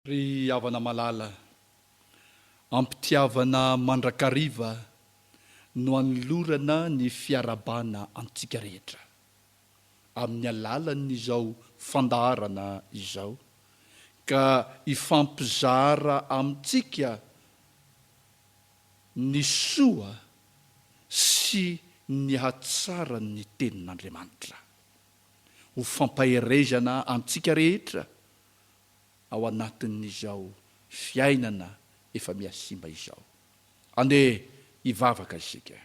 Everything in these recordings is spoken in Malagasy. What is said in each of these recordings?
Ry havana malala, am-pitiavana mandrakariva no anolorana ny fiarahabana antsika rehetra, amin'ny alalan'izao fandaharana izao, ka hifampizara amintsika ny soa sy ny hatsaran'ny Tenin'Andriamanitra, ho fampaherezana antsika rehetra ao anatin'izao fiainana efa mihasimba izao. Andeha hivavaka isika.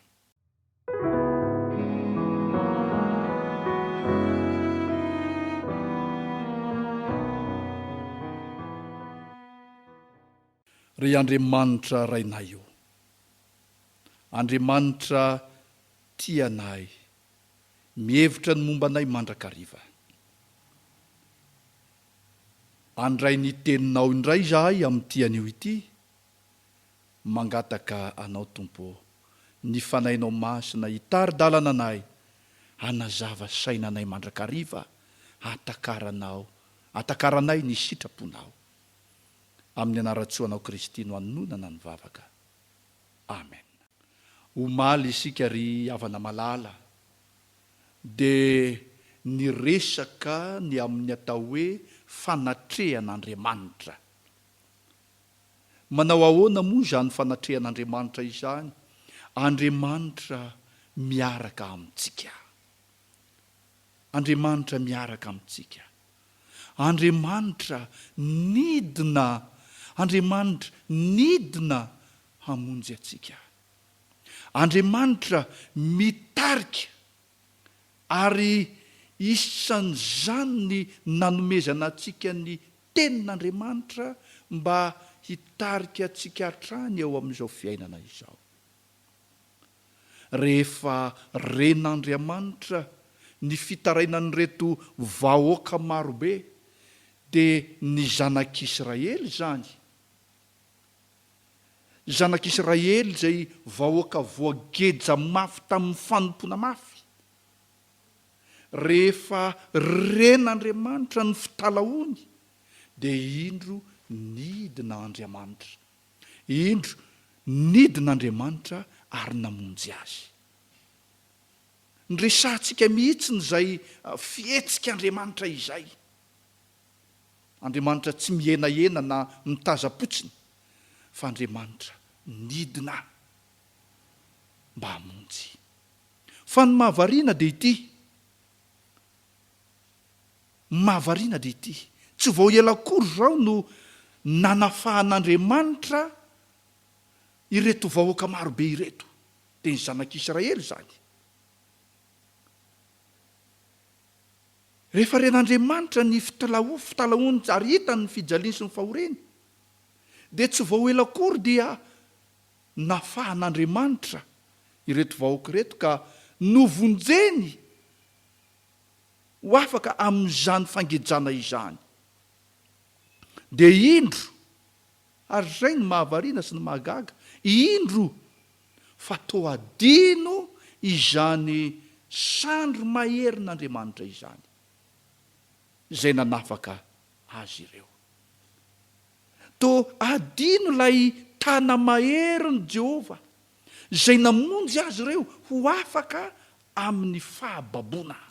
Ry Andriamanitra Rainay o, Andriamanitra tia anay, mihevitra ny momba anay mandrakariva. Handray ny teninao indray izahay amin'ity anio ity, mangataka Anao Tompo ô, ny Fanahinao Masina hitari-dalana anay, hanazava saina anay mandrakariva, hahatakaranao, hahatakaranay ny sitraponao. Amin'ny anaran-tsoanao Kristy no anononana ny vavaka. Amen. Omaly isika ry havana malala dia niresaka ny amin'ny atao hoe fanatrehan'Andriamanitra. Manao ahoana moa izany fanatrehan'Andriamanitra izany? Andriamanitra miaraka amintsika. Andriamanitra miaraka amintsika. Andriamanitra nidina, Andriamanitra nidina hamonjy antsika. Andriamanitra mitarika ary isan'izany ny nanomezana antsika ny Tenin'Andriamanitra mba hitarika antsika hatrany eo amin'izao fiainana izao. Rehefa ren'Andriamanitra ny fitarainan'ireto vahoaka marobe, dia ny zanak'Israely izany, Zanak'Israely izay vahoaka voageja mafy tamin'ny fanompoana mafy. Rehefa ren'Andriamanitra ny fitalahoany, dia indro nidina Andriamanitra. Indro nidina Andriamanitra ary namonjy azy. Niresahantsika mihitsy izay fihetsik'Andriamanitra izay. Andriamanitra tsy mihenahena na mitazam-potsiny fa Andriamanitra nidina mba hamonjy. Fa ny mahavariana dia ity, ny mahavariana dia ity, tsy vao ela akory izao no nanafahan'Andriamanitra ireto vahoaka marobe ireto, dia ny zanak'Israely izany. Rehefa ren'Andriamanitra ny fitalahoany ary hitany ny fijaliany sy ny fahoriany, dia tsy vao ela akory dia nafahan'Andriamanitra ireto vahoaka ireto ka novonjeny ho afaka amin'izany fangejana izany. Dia indro, ary izay no mahavariana sy ny mahagaga, indro fa toa adino izany sandry maherin'Andriamanitra izany, izay nanafaka azy ireo. Toa adino ilay tana-maherin'i Jehovah, izay namonjy azy ireo ho afaka amin'ny fahababoana.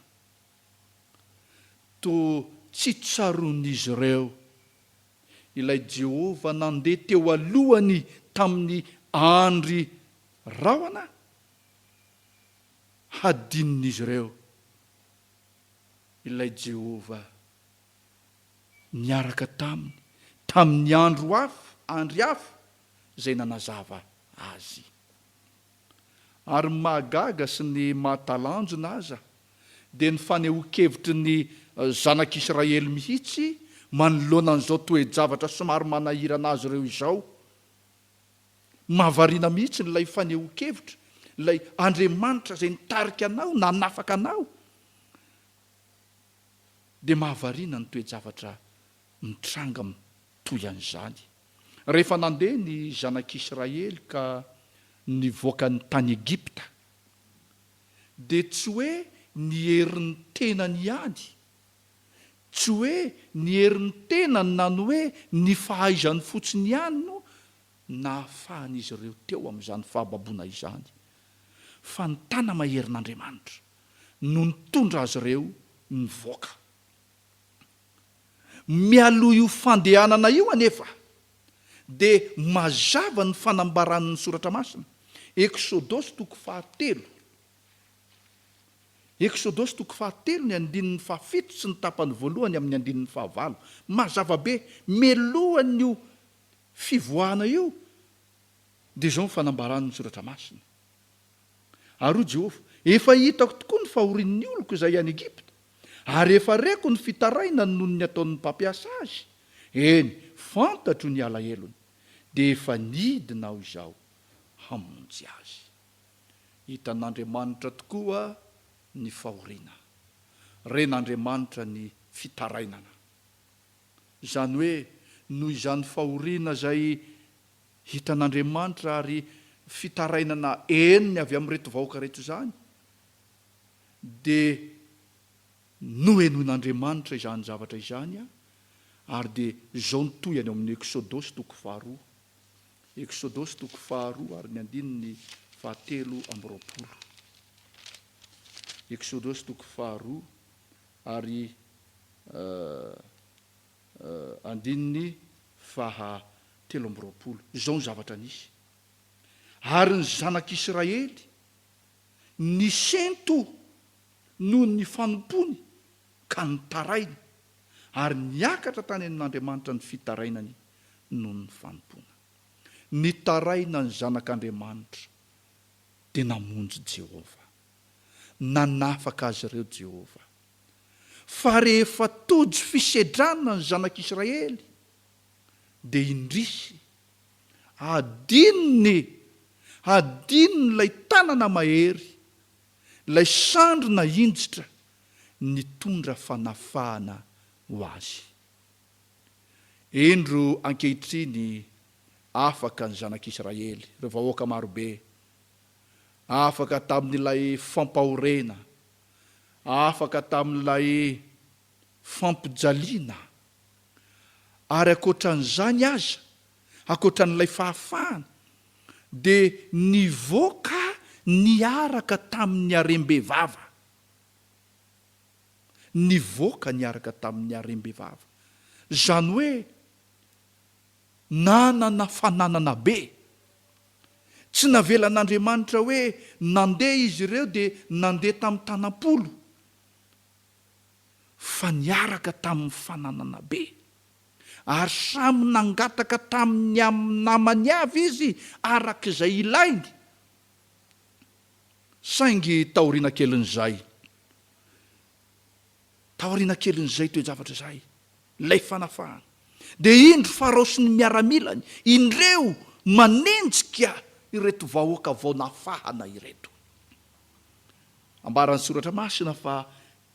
Toa tsy tsaroan'izy ireo Ilay Jehovah nandeha teo alohany tamin'ny andry rahona? Hadinon'izy ireo ilay Jehovah niaraka taminy tamin'ny andro afo, andry afo izay nanazava azy. Ary ny mahagaga sy ny mahatalanjona aza dia ny fanehoan-kevitry ny zanak'Israely mihitsy manoloana an'izao toe-javatra somary manahirana azy ireo izao. Mahavariana mihitsy ilay fanehoan-kevitra, ilay Andriamanitra izay nitarika anao, nanafaka anao. Dia mahavariana ny toe-javatra mitranga toy an'izany. Rehefa nandeha ny zanak'Israely ka nivoaka ny tany Egypta, dia tsy hoe ny herin'ny tenany ihany, Tsy hoe ny herin'ny tenany na ny hoe ny fahaizany fotsiny ihany no nahafahan'izy ireo teo amin'izany fahababoana izany, fa ny tana-maherin'Andriamanitra no nitondra azy ireo nivoaka. Mialoha io fandehanana io anefa, dia mazava ny fanambaran'ny Soratra Masina, Eksodosy toko fahatelo, Eksodosy toko fahatelo ny andininy fahafito sy ny tapany voalohany amin'ny andininy fahavalo. Mazava be, mialohan'io fivoahana io, dia izao ny fanambaran'ny Soratra Masina, Ary hoy Jehovah, Efa hitako tokoa ny fahorian'ny oloko izay any Egypta, ary efa reko ny fitarainany noho ny ataon'ny mpampiasa azy, eny, fantatro ny alahelony, dia efa nidina aho izao hamonjy azy. Hitan'Andriamanitra tokoa ny fahoriana. Ren'Andriamanitra ny fitarainana. Izany hoe, noho izany fahoriana izay hitan'Andriamanitra ary fitarainana henony avy amin'ireto vahoaka ireto izany, dia nohenoin'Andriamanitra izany zavatra izany, ary dia izao ny tohiny ao amin'ny Eksodosy toko faharoa. Eksodosy toko faharoa ary ny andininy fahatelo amby 20. Eksodosy toko faharoa ary andininy faha 23. Izao ny zavatra nisy. Ary ny zanak'Israely nisento noho ny fanompoany ka nitaraina, ary niakatra tany amin'Andriamanitra ny fitarainany noho ny fanompoana. Nitaraina ny zanak'Andriamanitra, dia namonjy Jehovah. Nanafaka azy ireo Jehovah. Fa rehefa tojo fisedrana ny zanak'Israely, dia indrisy, adinony, adinony ilay tanana mahery, ilay sandry nahinjitra nitondra fanafahana ho azy. Indro ankehitriny afaka ny zanak'Israely, ireo vahoaka marobe, afaka tamin'ilay fampahorena, afaka tamin'ilay fampijaliana, ary ankoatran'izany aza, ankoatran'ilay fahafahana, dia nivoaka niaraka tamin'ny harem-bevava. Nivoaka niaraka tamin'ny harem-bevava. Izany hoe nanana fananana be. Tsy navelan'Andriamanitra hoe nandeha izy ireo dia nandeha tamin'ny tanam-polo, fa niaraka tamin'ny fananana be. Ary samy nangataka tamin'ny amin'ny namany avy izy araka izay ilainy. Saingy taoriana kelin'izay, taoriana kelin'izay toe-javatra izay, ilay fanafahana, dia indro Farao sy ny miaramilany, indreo manenjika ireto vahoaka vao nafahana ireto. Ambaran'ny Soratra Masina fa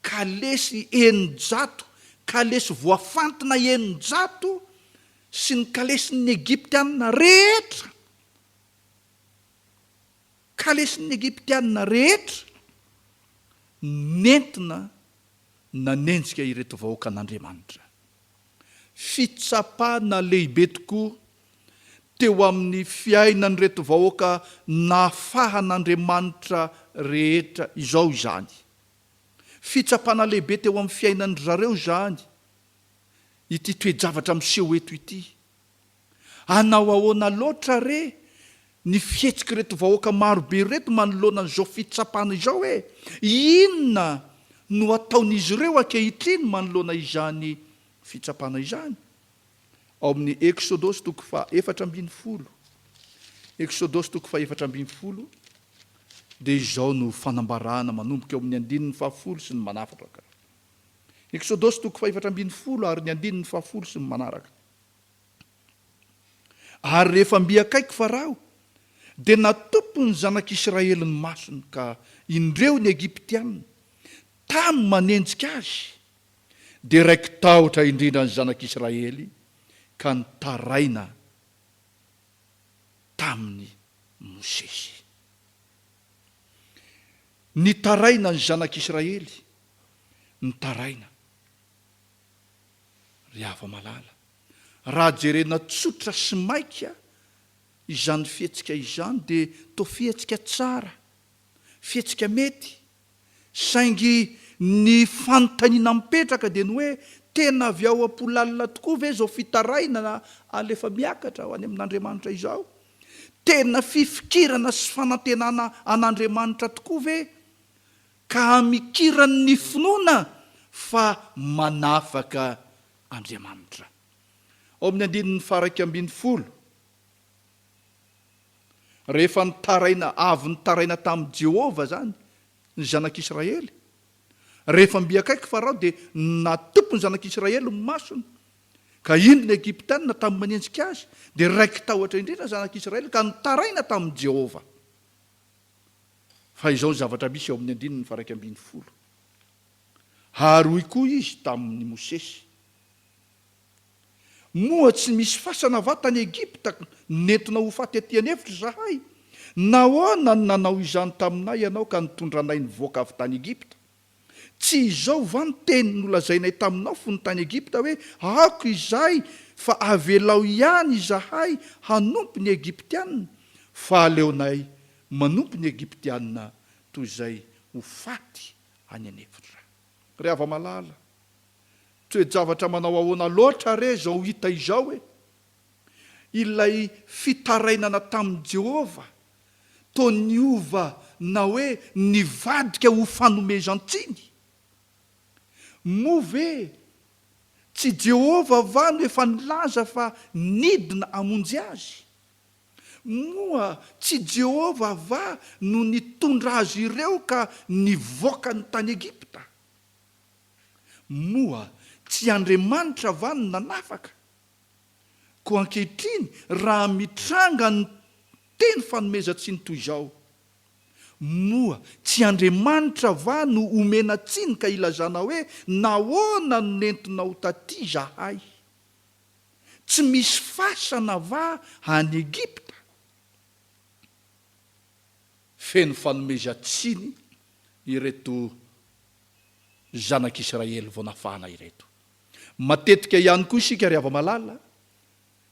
kalesy 600, kalesy voafantina 600 sy ny kalesin'ny Egyptiana rehetra, Kalesin'ny Egyptiana rehetra nentina nanenjika ireto vahoakan'Andriamanitra. Fitsapana lehibe tokoa teo amin'ny fiainan'ireto vahoaka nafahan'Andriamanitra rehetra izao izany. Fitsapana lehibe teo amin'ny fiainan-dry zareo izany ity toe-javatra miseho eto ity. Hanao ahoana loatra re ny fihetsik'ireto vahoaka marobe ireto manoloana an'izao fitsapana izao e? Inona no hataon'izy ireo ankehitriny manoloana izany fitsapana izany? Ao amin'ny Eksodosy toko faha 14, Eksodosy toko faha 14, dia izao no fanambarana manomboka eo amin'ny andininy fahafolo sy ny manaraka. Eksodosy toko faha 14 ary ny andininy fahafolo sy ny manaraka. Ary rehefa mby akaiky Farao, dia natopy ny zanak'Israely ny masony, ka indreo ny Egyptiana, tamy manenjika azy. Dia raiki-tahotra indrindra ny zanak'Israely, ka nitaraina tamin'i Mosesy. Nitaraina ny zanak'Israely, nitaraina. Ry hava-malala, raha jerena tsotra sy maika izany fihetsika izany dia toa fihetsika tsara, fihetsika mety, saingy ny fanontaniana mipetraka dia ny hoe tena avy ao am-po lalina tokoa ve izao fitarainana alefa miakatra ho any amin'Andriamanitra izao? Tena fifikirana sy fanantenana an'Andriamanitra tokoa ve ka amikirany ny finoana fa manafaka Andriamanitra? Ao amin'ny andininy faha-11, rehefa nitaraina, avy nitaraina tamin'i Jehovah izany ny zanak'Israely, rehefa mby akaiky Farao dia natopy ny zanak'Israely ny masony, ka indro ny Egyptiana tamy manenjika azy, dia raiki-tahotra indrindra ny zanak'Israely ka nitaraina tamin'i Jehovah. Fa izao ny zavatra misy ao amin'ny andininy faha-11, Ary hoy koa izy tamin'i Mosesy, Moa tsy misy fasana va tany Egypta nentina ho faty aty an'efitra izahay? Nahoana no nanao izany taminay ianao ka nitondra anay nivoaka avy tany Egypta? Tsy izao va ny teny nolazainay taminao fony tany Egypta hoe, 'Aoka izay fa avelao ihany izahay hanompo ny Egyptiana'? Fa aleonay manompo ny Egyptiana toy izay ho faty any an'efitra. Ry hava-malala, Toe-javatra manao ahoana loatra re izao hita izao e! Ilay fitarainana tamin'i Jehovah toa niova na hoe nivadika ho fanomezan-tsiny. Moa ve tsy Jehovah va no efa nilaza fa nidina hamonjy azy? Moa tsy Jehovah va no nitondra azy ireo ka nivoaka ny tany Egypta? Moa tsy Andriamanitra va no nanafaka? Koa ankehitriny raha mitranga ny teny fanomezan-tsiny toy izao, moa tsy Andriamanitra va no omena tsiny ka ilazana hoe, Nahoana no nentinao taty izahay? Tsy misy fasana va any Egypta? Feno fanomezan-tsiny ireto zanak'Israely vao nafahana ireto. Matetika ihany koa isika ry hava-malala,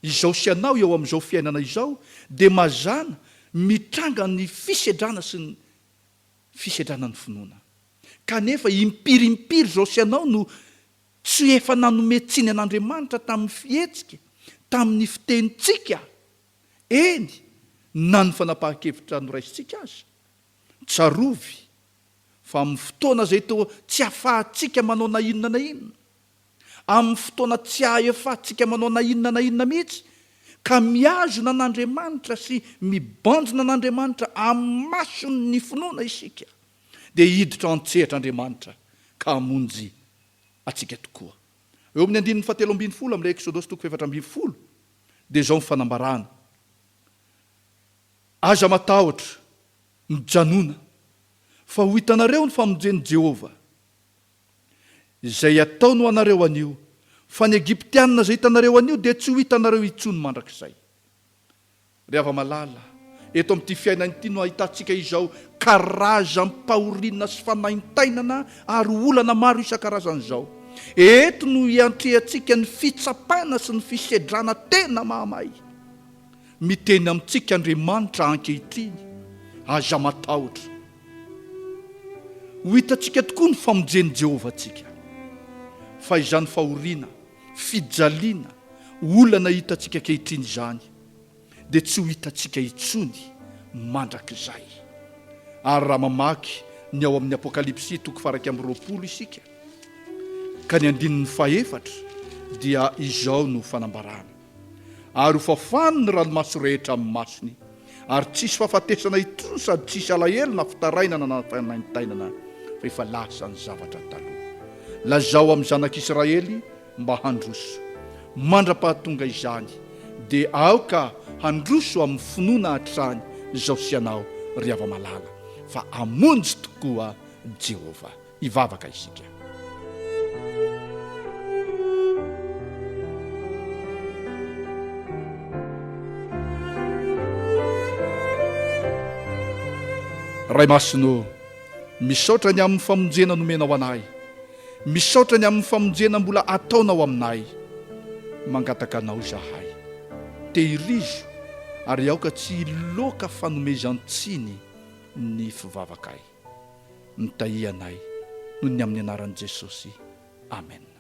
izao sy anao eo amin'izao fiainana izao dia mazàna mitranga ny fisedrana sy ny fisedrana ny finoana. Kanefa impiry impiry izao sy anao no tsy efa nanome tsiny an'Andriamanitra tamin'ny fihetsika, tamin'ny fitenintsika, eny na ny fanapahan-kevitra noraisintsika aza. Tsarovy fa amin'ny fotoana izay toa tsy ahafahantsika manao na inona na inona, amin'ny fotoana tsy ahaefantsika manao na inona na inona mihitsy, ka mihazona an'Andriamanitra sy mibanjina an'Andriamanitra amin'ny mason'ny finoana isika, dia hiditra an-tsehatra Andriamanitra ka hamonjy antsika tokoa. Eo amin'ny andininy fahatelo ambinifolo amin'ilay Eksodosy toko fahefatra ambinifolo dia izao ny fanambarana, Aza matahotra, mijanona, fa ho hitanareo ny famonjen'i Jehovah, izay ataony ho anareo anio, fa ny Egyptiana izay hitanareo anio dia tsy ho hitanareo intsony mandrakizay. Ry hava-malala, eto amin'ity fiainana ity no ahitantsika izao karazam-pahoriana sy fanaintainana ary olana maro isan-karazany izao. Eto no iantrehantsika ny fitsapana sy ny fisedrana tena mahamay. Miteny amintsika Andriamanitra ankehitriny, Aza matahotra. Ho hitantsika tokoa ny famonjen'i Jehovah antsika. Fa izany fahoriana, fijaliana, olana hitantsika ankehitriny izany, dia tsy ho hitantsika intsony mandrakizay. Ary raha mamaky ny ao amin'ny Apokalypsy toko faha-21 isika, ka ny andininy fahefatra, dia izao no fanambarana. Ary ho fafany ny ranomaso rehetra amin'ny masony, ary tsy hisy fahafatesana intsony sady tsy hisy alahelo na fitarainana na fanaintainana, fa efa lasa ny zavatra taloha. Lazao amin'ny zanak'Israely mba handroso. Mandra-pahatonga izany, dia aoka handroso amin'ny finoana hatrany izao sy ianao, ry hava-malala, fa hamonjy tokoa Jehovah. Hivavaka isika. Ray Masina ô, misaotra ny amin'ny famonjena nomenao anay. Misaotra ny amin'ny famonjena mbola ataonao aminay. Mangataka Anao izahay. Tehirizo ary aoka tsy hiloaka fanomezan-tsiny ny fivavakay. Mitahia anay noho ny amin'ny anaran'i Jesosy. Amen.